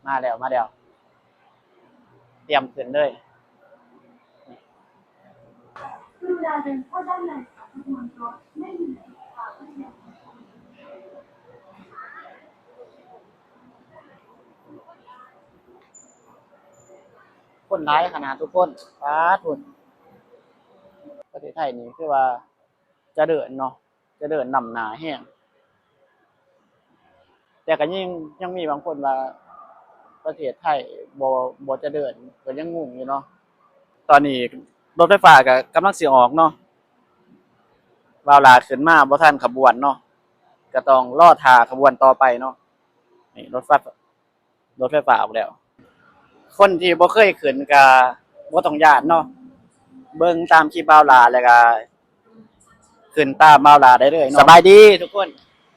ມາແລ້ວ ມາແລ້ວ ຕຽມຂຶ້ນເລີຍ. ຄົນຫຼາຍຂະໜາດທຸກຄົນ ປາດພຸ້ນ. ປະເທດໄທນີ້ຄືວ່າຈະເລີນເນາະ ຈະເລີນນຳໜ້າແຮງ ແຕ່ກໍຍັງ ຍັງມີບາງຄົນວ່າປະເທດໄທບໍ່ ບໍ່ຈະເລີນ ກໍຍັງງົງຢູ່ເນາະ. ຕອນນີ້ລົດໄຟຟ້າກໍກຳລັງຊິອອກເນາະ ບ່າວຫຼ້າຂຶ້ນມາບໍ່ທັນຂະບວນເນາະ ກໍຕ້ອງລໍຖ້າຂະບວນຕໍ່ໄປເນາະ. ນີ້ລົດໄຟ ລົດໄຟຟ້າອອກແລ້ວ. ຄົນທີ່ບໍ່ເຄີຍຂຶ້ນກໍບໍ່ຕ້ອງຢ້ານເນາະ ເບິ່ງຕາມຄລິບບ່າວຫຼ້າ ແລ້ວກໍຂຶ້ນຕາມບ່າວຫຼ້າໄດ້ເລີຍເນາະ. ສະບາຍດີທຸກຄົນ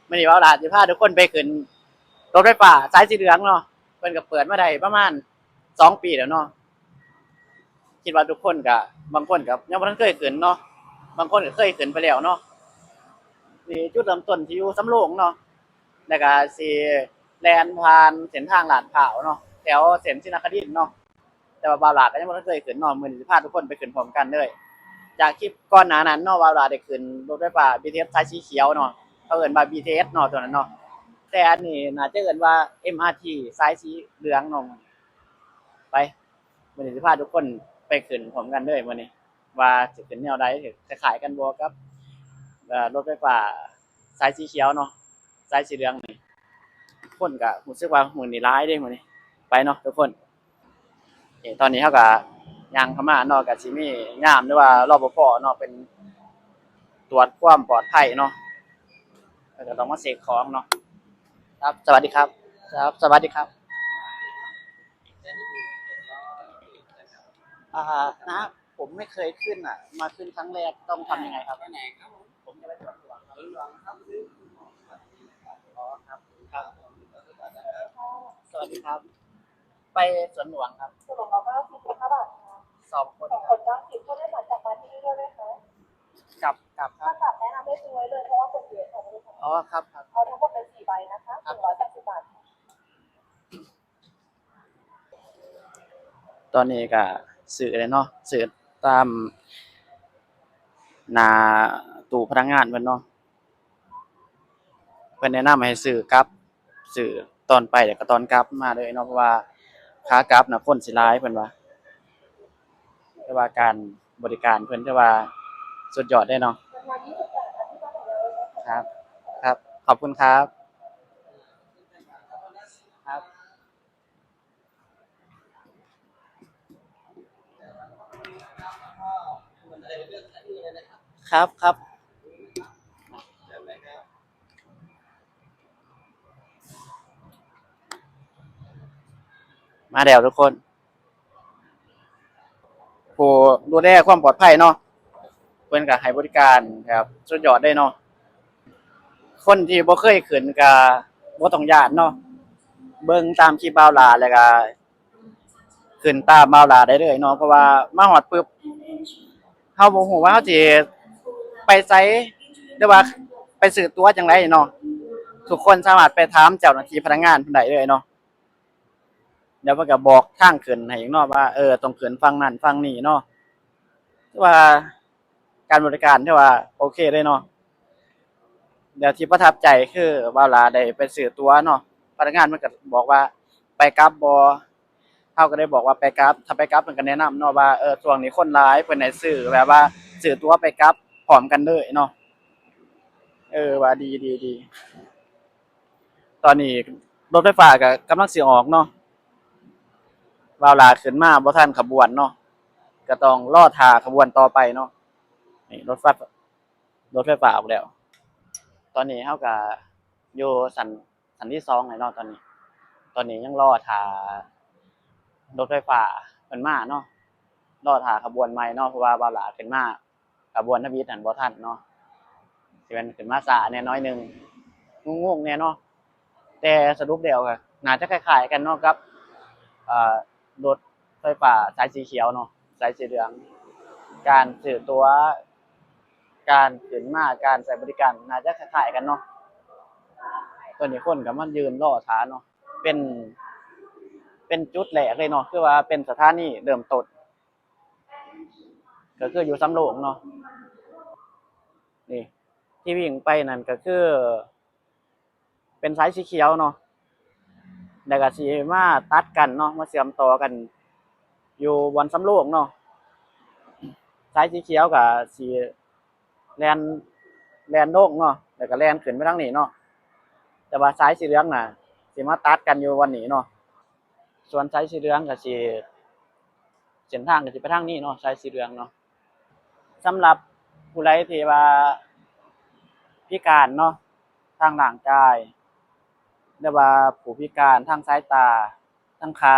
ມື້ນີ້ບ່າວຫຼ້າຊິພາທຸກຄົນໄປຂຶ້ນລົດໄຟຟ້າສາຍສີເຫຼືອງເນາະ. ເພິ່ນກໍເປີດມາໄດ້ປະມານສອງປີແລ້ວເນາະ. ຄິດວ່າທຸກຄົນກໍ ບາງຄົນກໍຍັງບໍ່ທັນເຄີຍຂຶ້ນເນາະ ບາງຄົນກໍເຄີຍຂຶ້ນໄປແລ້ວເນາະ. ນີ້ຈຸດເລີ່ມຕົ້ນທີ່ຢູ່ສຳໂລງເນາະ ແລ້ວກໍຊິແລ່ນຜ່ານເສັ້ນທາງລາດພ້າວເນາະ ແຖວເສັ້ນສີນະຄະລິນເນາະ. ແຕ່ວ່າບ່າວຫຼ້າກໍຍັງບໍ່ທັນເຄີຍຂຶ້ນເນາະ ມື້ນີ້ຊິພາທຸກຄົນໄປຂຶ້ນພ້ອມກັນເລີຍ. ຈາກຄລິບກ່ອນໜ້ານັ້ນເນາະ ບ່າວຫຼ້າໄດ້ຂຶ້ນລົດໄຟຟ້າ ບີທີເອສ ສາຍສີຂຽວເນາະ ເຂົາເອີ້ນວ່າ ບີທີເອສ ເນາະ ຕົວນັ້ນເນາະ ແຕ່ອັນນີ້ໜ້າຈະເອີ້ນວ່າ ເອັມອາທີ ສາຍສີເຫຼືອງເນາະ. ໄປ ມື້ນີ້ຊິພາທຸກຄົນໄປຂຶ້ນພ້ອມກັນເລີຍມື້ນີ້ ວ່າຊິເປັນແນວໃດ ຊິຄ້າຍໆກັນບໍ່ກັບ ເອີ ລົດໄຟຟ້າສາຍສີຂຽວເນາະ ສາຍສີເຫຼືອງນີ້. ຄົນກໍຮູ້ສຶກວ່າມື້ນີ້ຫຼາຍເດ້ມື້ນີ້. ໄປເນາະທຸກຄົນ. ເອີ ຕອນນີ້ເຮົາກໍຍ່າງເຂົ້າມາເນາະ ກໍຊິມີຍາມ ຫຼືວ່າ ລອປະພ ເນາະ ເປັນຕວດຄວາມປອດໄພເນາະ ແລ້ວກໍຕ້ອງມາເຊັກຂອງເນາະ. ครับ สวัสดีครับ ครับ สวัสดีครับ อ่า นะ ผมไม่เคยขึ้นอ่ะ มาขึ้นครั้งแรก ต้องทำยังไงครับ? ไปไหนครับผม? ผมจะไปสวนหลวงครับ สวนหลวงครับ ซื้อของครับ อ๋อ ครับ ครับ สวัสดีครับ ไปสวนหลวงครับ สวนหลวงเก้าสิบ ห้าบาทค่ะ สองคน สองคน เก้าสิบ ผู้โดยสารกลับมาที่นี่ด้วยไหมคะ? กลับ กลับครับ ถ้ากลับแนะนำให้ซื้อไว้เลย เพราะว่าคนเยอะค่ะ อ๋อ ครับ ครับ เอาทั้งหมดเป็นสี่ใบนะคะ ครับ หนึ่งร้อยแปดสิบบาทค่ะ ຕອນນີ້ກໍຊື້ແລ້ວເນາະ ຊື້ຕາມໜ້າຕູ້ພະນັກງານເພິ່ນເນາະ ເພິ່ນແນະນຳໃຫ້ຊື້ກັບ ຊື້ຕອນໄປແລ້ວກໍຕອນກັບມາເລີຍເນາະ ເພາະວ່າຂາກັບນະຄົນຊິຫຼາຍເພິ່ນວ່າ. ແຕ່ວ່າການບໍລິການເພິ່ນຖືວ່າສຸດຍອດເດ້ເນາະ. ครับ ครับ ขอบคุณครับ ครับ ครับ ครับ มาแล้วทุกคน ผู้ดูแลความปลอดภัยเนาะ เพิ่นก็ให้บริการแบบสุดยอดเลยเนาะ คนที่บ่เคยขึ้นก็บ่ต้องย้านเนาะ เบิ่งตามคลิปบ่าวหล้าแล้วก็ขึ้นตามบ่าวหล้าได้เลยเนาะ เพราะว่ามาฮอดปึ๊บ เฮาบ่ฮู้ว่าเฮาสิไปไส หรือว่าไปซื้อตั๋วจั่งใดเนาะ ทุกคนสามารถไปถามเจ้าหน้าที่พนักงานเพิ่นได้เลยเนาะ เดี๋ยวเพิ่นก็บอกทางขึ้นให้อีกเนาะ ว่า เออ ต้องขึ้นฝั่งนั้นฝั่งนี้เนาะ ถือว่าการบริการถือว่าโอเคเลยเนาะ แล้วที่ประทับใจคือบ่าวหล้าได้ไปซื้อตั๋วเนาะ พนักงานเพิ่นก็บอกว่า ไปกลับบ่ เฮาก็ได้บอกว่าไปกลับ ถ้าไปกลับเพิ่นก็แนะนำเนาะว่า เออ ช่วงนี้คนหลาย เพิ่นให้ซื้อแบบว่าซื้อตั๋วไปกลับพร้อมกันเลยเนาะ เออ ว่าดี ดี ดี ตอนนี้รถไฟฟ้าก็กำลังสิออกเนาะ บ่าวหล้าขึ้นมาบ่ทันขบวนเนาะ ก็ต้องรอท่าขบวนต่อไปเนาะ นี่รถไฟ รถไฟฟ้าออกแล้ว ตอนนี้เฮาก็อยู่ชั้น ชั้นที่สองแล้วเนาะ ตอนนี้ ตอนนี้ยังรอท่ารถไฟฟ้าเพิ่นมาเนาะ รอท่าขบวนใหม่เนาะ เพราะว่าบ่าวหล้าขึ้นมา ขบวนทำอิฐหั้นบ่ทันเนาะ สิแม่นขึ้นมาช้าแหน่น้อยหนึ่ง งงๆแหน่เนาะ แต่สรุปแล้วก็น่าจะคล้ายๆกันเนาะกับ เอ่อ รถไฟฟ้าสายสีเขียวเนาะ สายสีเหลือง การซื้อตั๋ว การขึ้นมา การใช้บริการน่าจะคล้ายๆกันเนาะ ตอนนี้คนก็มายืนรอท่าเนาะ เป็น ເປັນຈຸດແລກເລີຍເນາະ ຄືວ່າເປັນສະຖານີເລີ່ມຕົ້ນ ກໍຄືຢູ່ສຳໂລງເນາະ. ນີ້ ທີ່ວິ່ງໄປນັ້ນກໍຄືເປັນສາຍສີຂຽວເນາະ ແລ້ວກໍຊິມາຕັດກັນເນາະ ມາເຊື່ອມຕໍ່ກັນຢູ່ບ່ອນສຳໂລງເນາະ. ສາຍສີຂຽວກໍຊິແລ່ນ ແລ່ນລົງເນາະ ແລ້ວກໍແລ່ນຂຶ້ນໄປທາງນີ້ເນາະ ແຕ່ວ່າສາຍສີເຫຼືອງນະ ຊິມາຕັດກັນຢູ່ບ່ອນນີ້ເນາະ. ສ່ວນສາຍສີເຫຼືອງກໍຊິ ເສັ້ນທາງກໍຊິໄປທາງນີ້ເນາະ ສາຍສີເຫຼືອງເນາະ. ສຳລັບຜູ້ໃດທີ່ວ່າພິການເນາະ ທາງຮ່າງກາຍ ຫຼືວ່າຜູ້ພິການທາງສາຍຕາ ທາງຂາ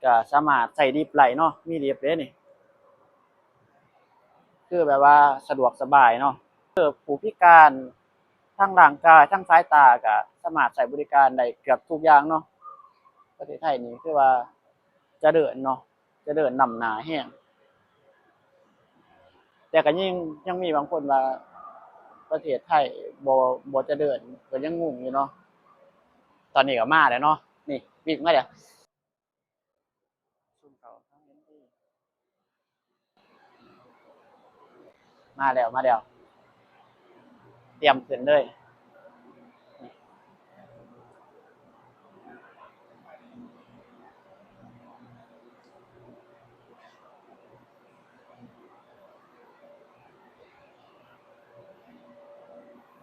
ກໍສາມາດໃຊ້ລິບໄດ້ເນາະ ມີລິບເດ້ນີ້ ຄືແບບວ່າສະດວກສະບາຍເນາະ. ຄືຜູ້ພິການທາງຮ່າງກາຍ ທາງສາຍຕາ ກໍສາມາດໃຊ້ບໍລິການໄດ້ເກືອບທຸກຢ່າງເນາະ. ປະເທດໄທນີ້ຄືວ່າຈະເລີນເນາະ ຈະເລີນນຳໜ້າແຮງ ແຕ່ກໍຍັງ ຍັງມີບາງຄົນວ່າປະເທດໄທບໍ່ ບໍ່ຈະເລີນ ກໍຍັງງົງຢູ່ເນາະ. ຕອນນີ້ກໍມາແລ້ວເນາະ ນີ້ ວິ່ງມາແລ້ວ ມາແລ້ວ ມາແລ້ວ ຕຽມຂຶ້ນເລີຍ.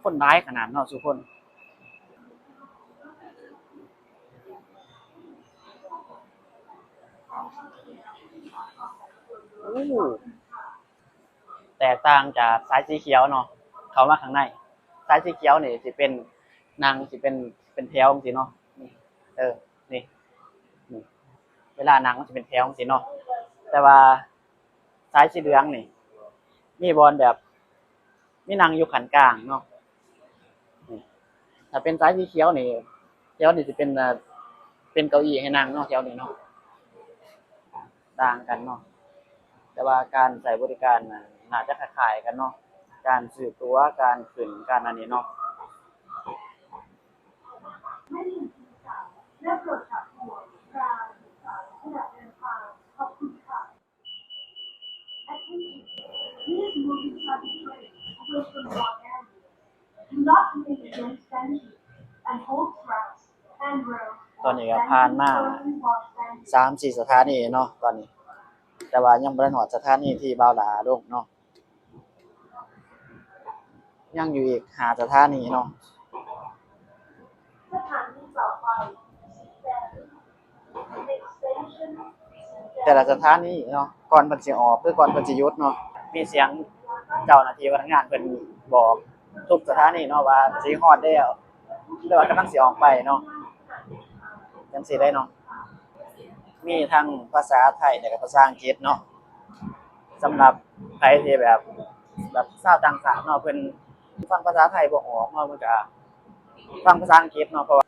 ຄົນຫຼາຍຂະໜາດເນາະ ສູ່ຄົນ. ໂອ້ ແຕກຕ່າງຈາກສາຍສີຂຽວເນາະ ເຂົ້າມາຂ້າງໃນ. ສາຍສີຂຽວນີ້ຊິເປັນ ນັ່ງຊິເປັນ ເປັນແຖວຈັ່ງຊີ້ເນາະ ນີ້ ເອີ ນີ້ ນີ້ ເວລານັ່ງມັນຊິເປັນແຖວຈັ່ງຊີ້ເນາະ ແຕ່ວ່າສາຍສີເຫຼືອງນີ້ ມີບ່ອນແບບ ມີນັ່ງຢູ່ຂັ້ນກາງເນາະ. ນີ້ ຖ້າເປັນສາຍສີຂຽວນີ້ ແຖວນີ້ຊິເປັນ ເປັນເກົ້າอี้ໃຫ້ນັ່ງເນາະ ແຖວນີ້ເນາະ ຕ່າງກັນເນາະ. ແຕ່ວ່າການໃຊ້ບໍລິການນັ້ນ ໜ້າຈະຄ້າຍໆກັນເນາະ ການຊື້ຕົ໋ວ ການຂຶ້ນ ການອັນນີ້ເນາະ. ຕອນນີ້ກໍຜ່ານມາສາມສີ່ສະຖານີເນາະຕອນນີ້ ແຕ່ວ່າຍັງບໍ່ທັນຮອດສະຖານີທີ່ບ່າວຫຼ້າລົງເນາະ. ຍັງຢູ່ອີກຫ້າສະຖານີເນາະ. ແຕ່ລະສະຖານີເນາະ ກ່ອນເພິ່ນຊິອອກ ຫຼື ກ່ອນເພິ່ນຊິຢຸດເນາະ ມີສຽງເຈົ້າໜ້າທີ່ພະນັກງານເພິ່ນບອກທຸກສະຖານີເນາະ ວ່າຊິຮອດແລ້ວ ຫຼືວ່າກຳລັງຊິອອກໄປເນາະ ຈັ່ງຊີ້ໄດ໋ເນາະ. ມີທັງພາສາໄທ ແລະກະພາສາອັງກິດເນາະ. ສຳລັບໃຜທີ່ແບບ ແບບຊາວຕ່າງຊາດເນາະ ເພິ່ນຟັງພາສາໄທບໍ່ອອກເນາະ ເພິ່ນກະຟັງພາສາອັງກິດເນາະ ເພາະວ່າ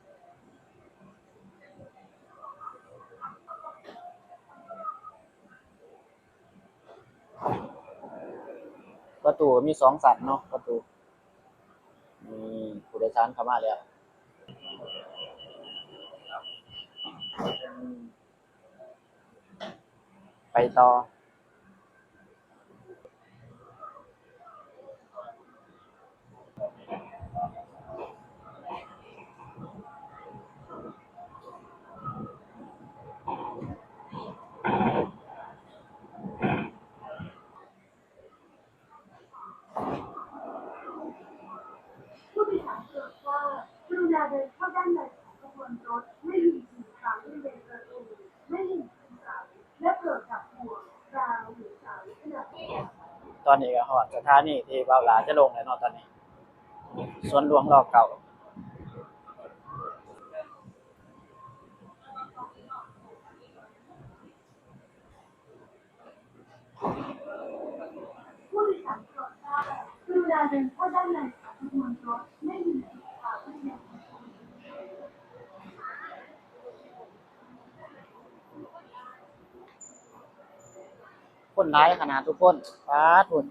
ປະຕູກໍມີສອງຊັ້ນເນາະ ປະຕູ ນີ້ ຜູ້ໂດຍສານເຂົ້າມາແລ້ວ ໄປຕໍ່. ຕອນນີ້ກໍຮອດສະຖານີທີ່ບ່າວຫຼ້າຈະລົງແລ້ວເນາະ ຕອນນີ້ ສວນຫຼວງ ລ ເກົ້າ. ຄົນຫຼາຍຂະໜາດທຸກຄົນ ປາດ ພຸ້ນ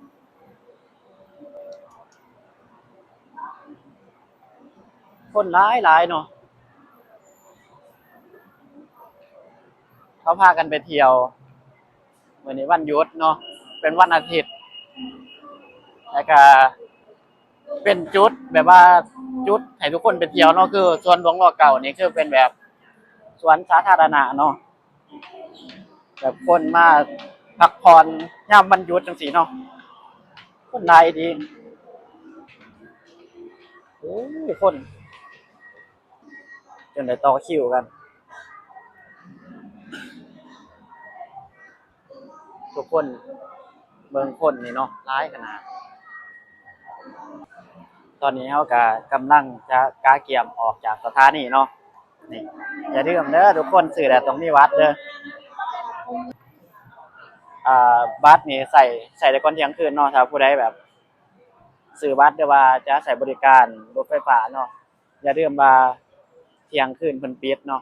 ຄົນຫຼາຍໆເນາະ. ເຮົາພາກັນໄປທ່ຽວ ມື້ນີ້ວັນຢຸດເນາະ ເປັນວັນອາທິດ ແລ້ວກະເປັນຈຸດແບບວ່າ ຈຸດໃຫ້ທຸກຄົນໄປທ່ຽວເນາະ ຄືສວນຫຼວງ ລ. ເກົ້າ ນີ້ ຄືເປັນແບບສວນສາທາລະນະເນາະ ແບບຄົນມາພັກຜ່ອນຍາມວັນຢຸດຈັ່ງຊີ້ເນາະ ຄົນຫຼາຍດີ. ໂອ້ ຄົນ ຈົນໄດ້ຕໍ່ຄິວກັນ ທຸກຄົນເບິ່ງຄົນນີ້ເນາະ ຫຼາຍຂະໜາດ. ຕອນນີ້ເຮົາກະກຳລັງຈະກະກຽມອອກຈາກສະຖານີເນາະ ນີ້ ຢ່າລືມເດີທຸກຄົນ ຊື້ແລ້ວຕ້ອງມີບັດເດີ. ອ່າ ບັດນີ້ໃຊ້ ໃຊ້ໄດ້ກ່ອນທ່ຽງຄືນເນາະ ຖ້າຜູ້ໃດແບບຊື້ບັດ ຫຼືວ່າຈະໃຊ້ບໍລິການລົດໄຟຟ້າເນາະ ຢ່າລືມວ່າທ່ຽງຄືນເພິ່ນປິດເນາະ.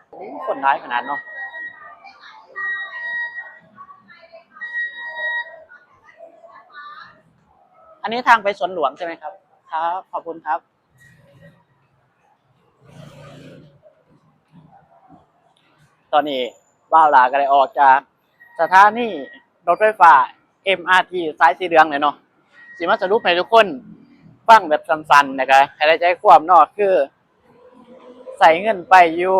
ໂອ້ ຄົນຫຼາຍຂະໜາດເນາະ. ອັນນີ້ທາງໄປສວນຫຼວງໃຊ່ໄໝຄັບ? ຄັບ ຂອບຄຸນຄັບ. ຕອນນີ້ບ່າວຫຼ້າກໍໄດ້ອອກຈາກສະຖານີລົດໄຟຟ້າ ເອັມອາທີ ສາຍສີເຫຼືອງແລ້ວເນາະ. ຊິມາສະຫຼຸບໃຫ້ທຸກຄົນຟັງແບບສັ້ນໆ ແລ້ວກໍໃຫ້ໄດ້ໃຈຄວາມເນາະ ຄືໃຊ້ເງິນໄປຢູ່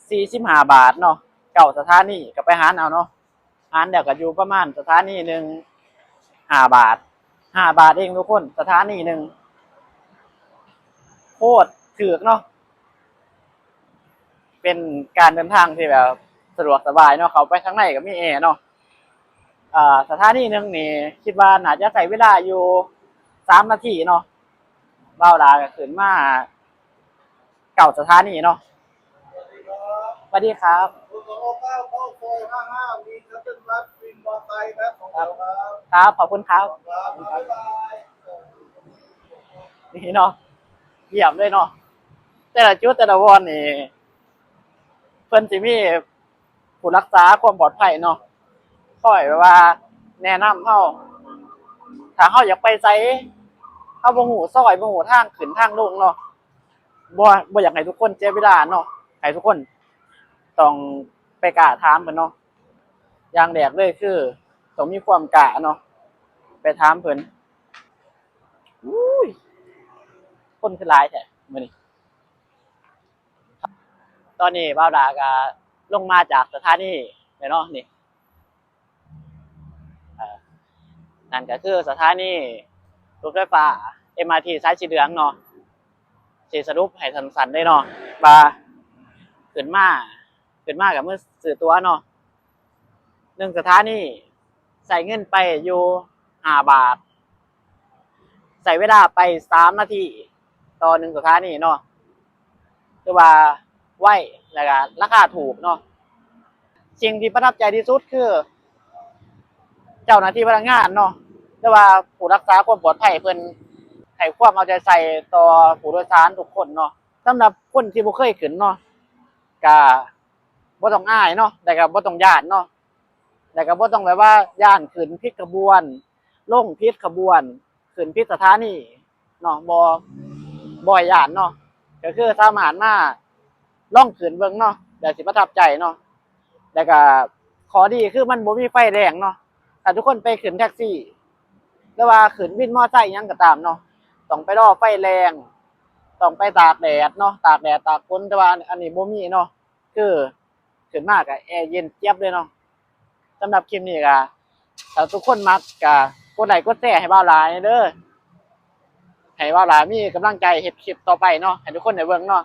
ສີ່ສິບຫ້າບາດເນາະ ເກົ້າສະຖານີກໍໄປຫານເອົາເນາະ. ຫານແລ້ວກໍຢູ່ປະມານສະຖານີໜຶ່ງຫ້າບາດ ຫ້າບາດເອງທຸກຄົນ ສະຖານີໜຶ່ງ ໂຄດຖືກເນາະ. ເປັນການເດີນທາງທີ່ແບບສະດວກສະບາຍເນາະ ເຂົ້າໄປທາງໃນກໍມີແອເນາະ. ເອີ ສະຖານີໜຶ່ງນີ້ຄິດວ່າໜ້າຈະໃຊ້ເວລາຢູ່ສາມນາທີເນາະ. ບ່າວຫຼ້າກໍຂຶ້ນມາ ເກົ້າສະຖານີເນາະ. ສະຫວັດດີຄັບ. ສອງເກົ້າເກົ້າ ເຂົ້າຊອຍຫ້າຫ້າ ວິນຊັດເທິນບັສ ວິນມໍໄຊແບບສອງແຖວຄັບ. ຄັບ ຂອບຄຸນຄັບ. ຄັບ ບາຍບາຍ. ນີ້ເນາະ ຢ້ຽມເລີຍເນາະ. ແຕ່ລະຈຸດແຕ່ລະບ່ອນນີ້ ເພິ່ນຊິມີ ຜູ້ຮັກສາຄວາມປອດໄພເນາະ ຄອຍແບບວ່າແນະນຳເຮົາ ຖ້າເຮົາຢາກໄປໃສ ເຮົາບໍ່ຮູ້ຊອຍ ບໍ່ຮູ້ທາງຂຶ້ນທາງລົງເນາະ. ບໍ່ ບໍ່ຢາກໃຫ້ທຸກຄົນເສຍເວລາເນາະ ໃຫ້ທຸກຄົນຕ້ອງໄປກ້າຖາມເພິ່ນເນາະ. ຢ່າງແລກເລີຍຄືຕ້ອງມີຄວາມກ້າເນາະ ໄປຖາມເພິ່ນ. ອຸ້ຍ ຄົນຄືຫຼາຍແທ້ມື້ນີ້. ຕອນນີ້ບ່າວຫຼ້າກໍລົງມາຈາກສະຖານີແລ້ວເນາະ ນີ້ ເອີ ນັ້ນກໍຄືສະຖານີລົດໄຟຟ້າ ເອັມອາທີ ສາຍສີເຫຼືອງເນາະ. ຊິສະຫຼຸບໃຫ້ສັ້ນໆເລີຍເນາະ ວ່າຂຶ້ນມາ ຂຶ້ນມາກໍມາຊື້ຕົ໋ວເນາະ. ໜຶ່ງສະຖານີໃຊ້ເງິນໄປຢູ່ຫ້າບາດ ໃຊ້ເວລາໄປສາມນາທີຕໍ່ໜຶ່ງສະຖານີເນາະ ຖືວ່າໄວ ແລ້ວກະລາຄາຖືກເນາະ. ສິ່ງທີ່ປະທັບໃຈທີ່ສຸດຄືເຈົ້າໜ້າທີ່ພະນັກງານເນາະ ຫຼືວ່າຜູ້ຮັກສາຄວາມປອດໄພເພິ່ນໃຫ້ຄວາມເອົາໃຈໃສ່ຕໍ່ຜູ້ໂດຍສານທຸກຄົນເນາະ. ສຳລັບຄົນທີ່ບໍ່ເຄີຍຂຶ້ນເນາະ ກະ ບໍ່ຕ້ອງອາຍເນາະ ແລ້ວກໍບໍ່ຕ້ອງຢ້ານເນາະ ແລ້ວກໍບໍ່ຕ້ອງແບບວ່າຢ້ານຂຶ້ນຜິດຂະບວນ ລົງຜິດຂະບວນ ຂຶ້ນຜິດສະຖານີເນາະ ບໍ່ ບໍ່ໃຫ້ຢ້ານເນາະ. ກໍຄືສາມາດມາລອງຂຶ້ນເບິ່ງເນາະ ແລ້ວຊິປະທັບໃຈເນາະ. ແລ້ວກໍຂໍ້ດີຄືມັນບໍ່ມີໄຟແດງເນາະ. ຖ້າທຸກຄົນໄປຂຶ້ນແທັກຊີ ຫຼືວ່າຂຶ້ນວິນມໍໄຊຫຍັງກໍຕາມເນາະ ຕ້ອງໄປລໍໄຟແດງ ຕ້ອງໄປຕາກແດດເນາະ ຕາກແດດຕາກຝົນ ແຕ່ວ່າອັນນີ້ບໍ່ມີເນາະ. ຄືຂຶ້ນມາກໍແອເຢັນຈຽບເລີຍເນາະ. ສຳລັບຄລິບນີ້ກໍ ຖ້າທຸກຄົນມັກກໍກົດໄລ້ກົດແຊໃຫ້ບ່າວຫຼ້າແດ່ເດີ ໃຫ້ບ່າວຫຼ້າມີກຳລັງໃຈເຮັດຄລິບຕໍ່ໄປເນາະ ໃຫ້ທຸກຄົນໄດ້ເບິ່ງເນາະ.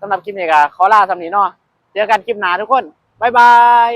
ສຳລັບຄລິບນີ້ກໍຂໍລາສ່ຳນີ້ເນາະ ເຈີກັນຄລິບໜ້າທຸກຄົນ ບາຍບາຍ.